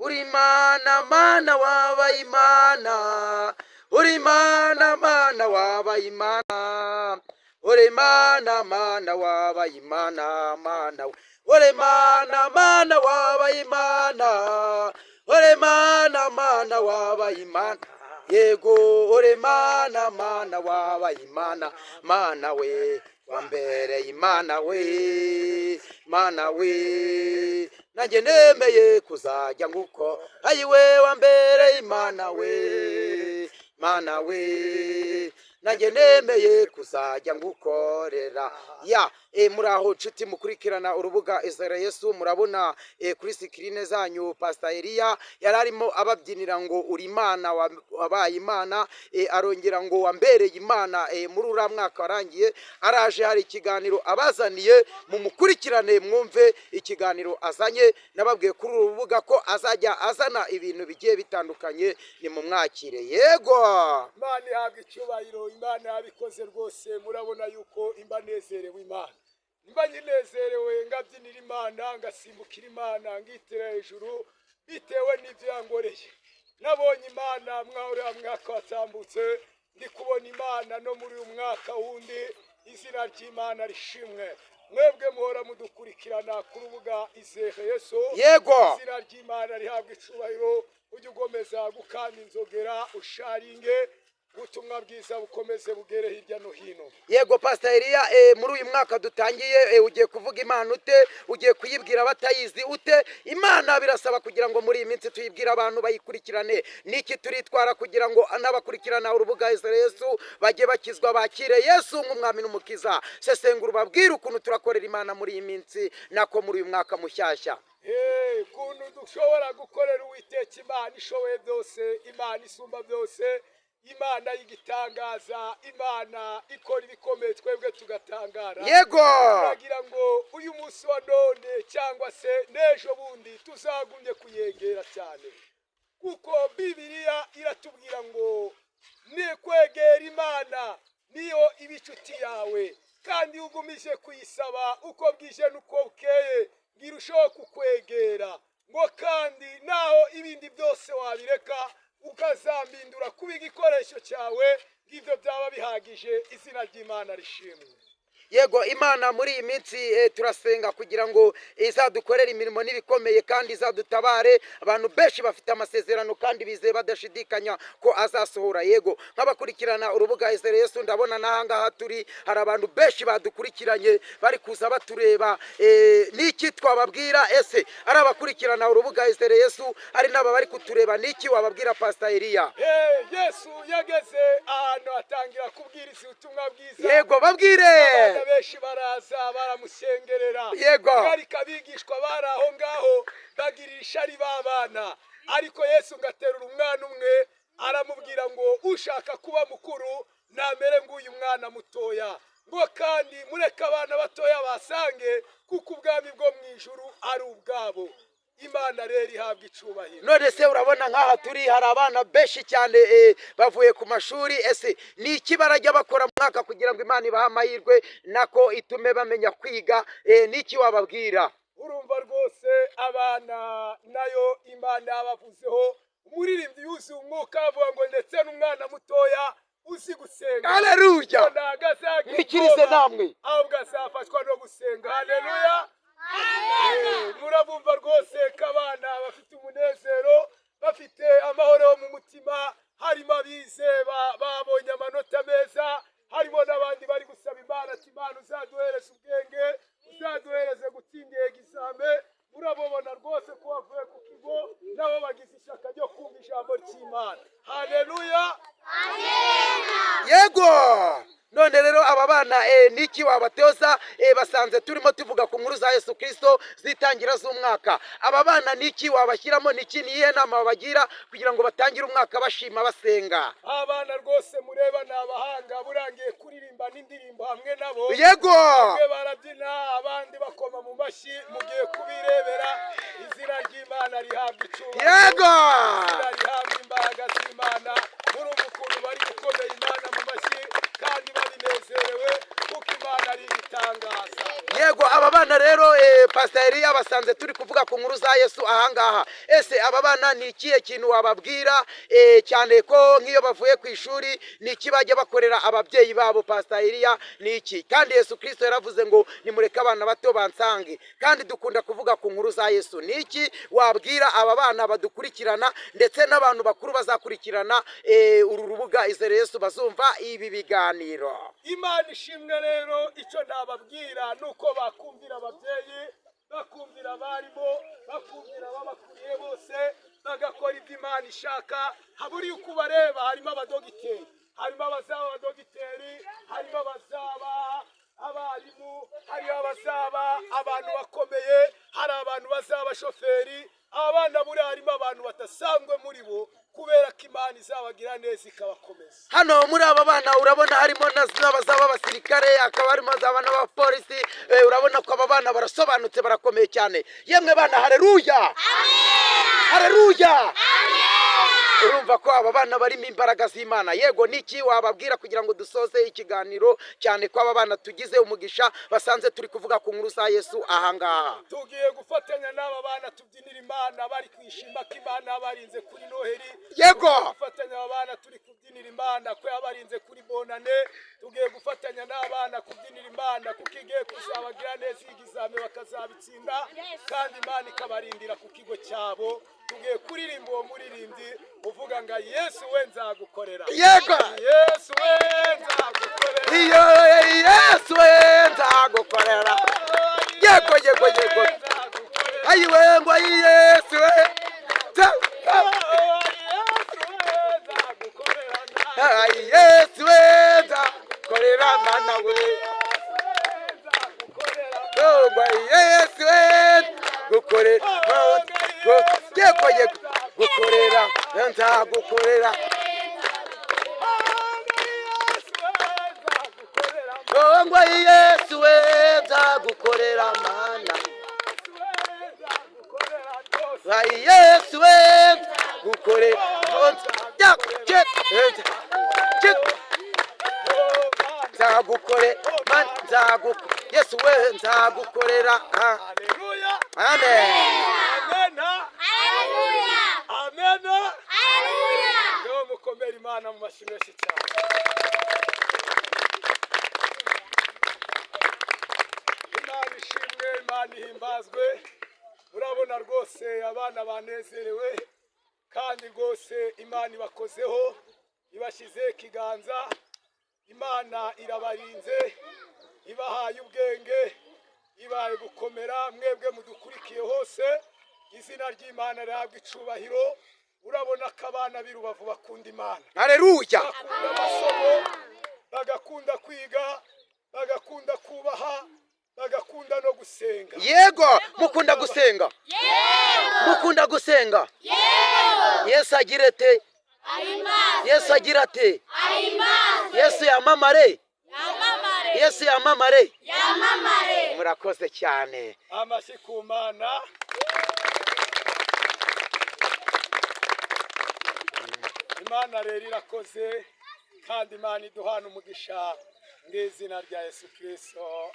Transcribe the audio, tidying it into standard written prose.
Uri Imana, Mana, wabaye Imana. Uri Imana, Mana, wabaye Imana. Uri Imana, Mana, wabaye Imana, Mana we. Uri Imana, Mana, wabaye Imana. Uri Imana, Mana, wabaye Imana. Yego, uri Imana, Mana, wabaye Imana, Mana we. Wambereye Imana we, Mana we. Nanjye nemeye kuzajya nguko ayiwe. Wambereye Imana we, Mana we. Nanjye nemeye kuzajya ngukorera ya. Muri aho nshuti mukurikirana urubuga Izere Yesu, murabona kuri screen zanyu Pastor Eliya yari arimo ababyinira ngo uri Imana, wabaye Imana. Arongera ngo wambereye Imana. Muri uriya mwaka warangiye araje, hari ikiganiro abazaniye, mumukurikirane mwumve ikiganiro azanye. Nababwiye kuri uru rubuga ko azajya azana ibintu bigiye bitandukanye, nimumwakire. Yego. Imana ihabwa icyubahiro. Imana yabikoze rwose. Murabona yuko imba nezerewe Imana, imba nyinezerewe, ngabyinira Imana, ngasimbukira Imana, ngitira hejuru bitewe n'ibyo yangoreye. Nabonye Imana mwa uriya mwaka watambutse, ndi kubona Imana no muri uyu mwaka wundi. Izina ry'Imana rishimwe. Mwebwe muhora mudukurikirana ku rubuga Izere Yesu, izina ry'Imana rihabwa icubahiro. Ujye ugomeza gukanda inzogera, usharinge, ubutumwa bwiza bukomeze bugere hirya no hino. Yego, Pastor Eliya, muri uyu mwaka dutangiye, ugiye kuvuga Imana ute? Ugiye kuyibwira batayizi ute? Imana birasaba kugira ngo muri iyi minsi tuyibwire abantu bayikurikirane. Niki turitwara kugira ngo n'abakurikirana urubuga Izere Yesu bajye bakizwa, bakire Yesu nk'umwami n'umukiza? Sesengura ubabwire ukuntu turakorera Imana muri iyi minsi, nako muri uyu mwaka mushyashya. Ukuntu dushobora gukorera Uwiteka Imana ishoboye byose, Imana isumba byose, Imana y'igitangaza, Imana ikora ibikomeye twebwe tugatangara. Turagira ngo uyu munsi wa none cyangwa se n'ejo bundi tuzagumye kuyegera cyane, kuko Bibiliya iratubwira ngo ni kwegera Imana niyo iba inshuti yawe, kandi iyo ugumije kuyisaba uko bwije n'uko bukeye ngo irusheho kukwegera, ngo kandi naho ibindi byose wabireka ukazambindura kuba igikoresho cyawe, ngibyo byaba bihagije. Izina ry'Imana rishimwe. Yego, Imana muri iyi minsi turasenga kugira ngo izadukorere imirimo n'ibikomeye kandi izadutabare. Abantu benshi bafite amasezerano kandi bizeye badashidikanya ko azasohora. Yego, nk'abakurikirana urubuga Izere Yesu, ndabona n'ahangaha turi hari abantu benshi badukurikiranye bari kuza batureba. Niki twababwira? Ese ari abakurikirana urubuga Izere Yesu, ari n'aba bari kutureba, niki wababwira, Pastor Eliya? Yesu yageze ahantu atangira kubwiriza ubutumwa bwiza. Yego, babwire. Abana benshi baraza baramusengerera. Ariko abigishwa bari aho ngaho bagirira ishari b'abana, ariko Yesu ngo aterura umwana umwe aramubwira ngo ushaka kuba mukuru namere ng'uyu mwana mutoya, ngo kandi mureke abana batoya basange, kuko ubwami bwo mu ijuru ari ubwabo. Imana rero ihabwa icubahiro. None se urabona nk'aha turi hari abana benshi cyane, bavuye ku mashuri. Ese ni iki barajya bakora mu mwaka kugira ngo Imana ibahe amahirwe, nako itume bamenya kwiga? Ni iki wababwira? Urumva rwose abana nayo Imana yabavuzeho. Umuririmbyi yuzuye umwuka avuga ngo ndetse n'umwana mutoya uzi gusenga Haleluya! ngo ntabwo azagira Mwikirize ubwoba, namwe. ahubwo azafashwa no gusenga. Haleluya! Murabumva rwose ko abana bafite umunezero, bafite amahoro yo mu mutima. Harimo abize babonye amanota meza, harimo n'abandi bari gusaba Imana ati Imana uzaduhereze ubwenge, uzaduhereze gutsinda examen. Murababona rwose ko bavuye ku kigo, nabo bagize ishyaka ryo kumva ijambo ry'Imana. Haleluya! Yego, none rero aba bana, niki wabatoza? Basanze turimo tuvuga ku nkuru za Yesu Kirisito zitangira z'umwaka. Aba bana niki wabashyiramo? Niki, niyihe nama wabagira kugira ngo batangire umwaka bashima, basenga? Abana rwose mureba ni abahanga, burangiye kuririmba n'indirimbo hamwe nabo. Bamwe barabyina, abandi bakoma mu mashyi. Mugiye kubirebera. Izina ry'Imana rihabwa icyubahiro. Izina rihabwa imbaraga z'Imana. Murumva ukuntu bari gukomera Imana mu mashyi kandi babinezerewe, kuko Imana ari igitangaza. Yego, aba bana rero, Pastor Eliya basanze turi kuvuga ku nkuru za Yesu ahangaha. Ese aba bana ni ikihe kintu wababwira, cyane ko nk'iyo bavuye ku ishuri ni iki bajya bakorera ababyeyi babo? Pastor Eliya, ni iki? Kandi Yesu Kirisito yaravuze ngo nimureke abana bato bansange, kandi dukunda kuvuga ku nkuru za Yesu. Ni iki wabwira aba bana badukurikirana ndetse n'abantu bakuru bazakurikirana uru rubuga Izere Yesu bazumva ibi biganiro? Imana ishimwe. Rero icyo nababwira ni uko bakumvira ababyeyi, bakumvira abarimu, bakumvira ababakuriye bose, bagakora ibyo Imana ishaka. Haburiya uko ubareba harimo abadogiteri, harimo abazaba abadogiteri, harimo abazaba abarimu, hari abazaba abantu bakomeye, hari abantu bazaba abashoferi. Abana buriya harimo abantu badasanzwe muri bo, kubera ko Imana izabagira neza ikabakomeza. Hano muri aba bana urabona harimo n'abazaba abasirikare, hakaba harimo azaba n'abapolisi. Urabona ko aba bana barasobanutse, barakomeye cyane. Yemwe bana, hareruya, hareruya! Urumva ko aba bana barimo imbaraga z'Imana. Yego, niki wababwira kugira ngo dusoze ikiganiro, cyane ko aba bana tugize umugisha basanze turi kuvuga ku nkuru za Yesu ahangaha? Tugiye gufatanya n'aba bana tubyinira Imana, bari kwishima ko Imana yabarinze kuri Noheli. Gufatanya aba bana turi kubyinira Imana ko yabarinze kuri Bonane. Tugiye gufatanya n'abana kubyinira Imana kuko igiye kuzabagira neza igizame bakazabitsinda, kandi Imana ikabarindira ku kigo cyabo. Tugiye kuririmba uwo muririmbyi uvuga ngo "Yesu we nzagukorera". Yesu we nzagukorera. Iyo Yesu we nzagukorera. Yego, yego, yego. Nzagukorera. Ayiwe, ngo Yesu we Yesu we nzagukorera. Ay, Yesu we nzagukorera, mana we. Nzagukorera. Ngo Yesu we gukorera. Yego, yego, gukorera, nzagukorera. Ngo Yesu we nzagukorera, mana. Ay, Yesu we gukorera. Nzagukore man, nzaguko Yesu we nzagukorera. Ah. Haleluya. Amen. Amena. Amena. Yo, mukomere Imana mu mashyi menshi cyane. Imana ishimwe, Imana ihimbazwe. Urabona rwose abana banezerewe, kandi rwose Imana ibakozeho, ibashyize ikiganza. Imana irabarinze, ibahaye ubwenge, ibaye gukomera. Mwebwe mudukurikiye hose, izina ry'Imana rihabwa icubahiro. Urabona ko abana b'i Rubavu bakunda Imana. Haleluya. Bakunda amasomo, bagakunda kwiga, bagakunda kubaha, bagakunda no gusenga. Yego, mukunda gusenga, mukunda gusenga. Yesu agira ate? Yesu agira ate? Yesu yamamare, Yesu yamamare. Murakoze cyane. Amashyi ku Mana. Imana rero irakoze, kandi Imana iduhana umugisha mu izina rya Yesu Kirisito.